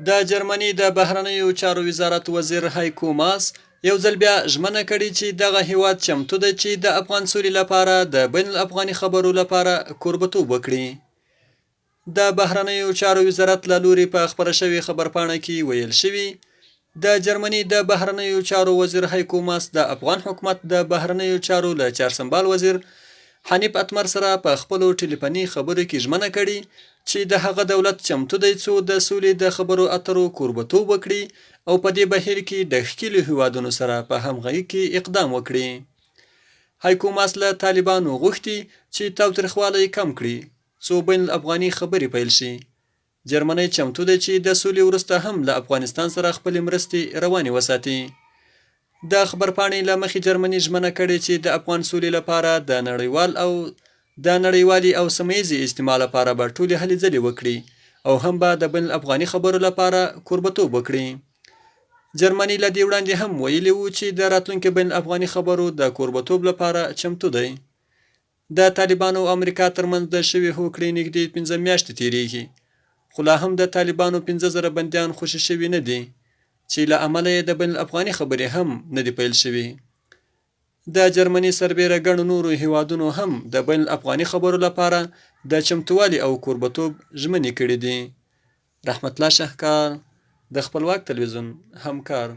د جرمني د بهرنیو چارو وزارت وزیر هایکو ماس یو ځل بیا ژمنه کړې چې دغه هیواد چمتو دی چې د افغان سولې لپاره د بین الافغاني خبرو لپاره کوربتوب وکړي. د بهرنیو چارو وزارت له لوري په خپره شوې خبرپاڼه کې ویل شوي، د جرمني د بهرنیو چارو وزیر هایکو ماس د افغان حکومت د بهرنیو چارو له چارسمبال وزیر حنیف اتمر سره په خپلو ټیلیفوني خبرو کې ژمنه کړې چې د هغه دولت چمتو دی څو د سولې د خبرو اترو کوربتوب وکړي او په دې بهیر کې د ښکیلو هیوادونو سره په همغږي کې اقدام وکړي. هایکو ماس له طالبانو غوښتي چې تاوتریخوالی کم کړي څو بین الافغاني خبرې پیل شي. جرمنی چمتو دی چې د سولې وروسته هم له افغانستان سره خپلې مرستې روانې وساتي. د خبرپاڼې له مخې جرمني ژمنه کړې چې د افغان سولې لپاره د نړیوال او د نړیوالې او سیمه ییزې اجتماع لپاره به ټولې هلې ځلې وکړي او هم به د بین الافغاني خبرو لپاره کوربتوب وکړي. جرمني له دې وړاندې هم ویلي وو چې د راتلونکي بین الافغاني خبرو د کوربتوب لپاره چمتو دی. د طالبانو او امریکا ترمنځ د شوې هوکړې نږدې پنځه میاشتې تېرېږي، خو لا هم د طالبانو 5000 بندیان خوشې شوي نه دي، چې له امله یې د بین الافغاني خبرې هم نه دي پیل شوي. د جرمني سربېره ګڼو نورو هېوادونو هم د بین الافغاني خبرو لپاره د چمتووالي او کوربتوب ژمنې کړې دي. رحمت الله شهکار، د خپلواک تلویزیون همکار.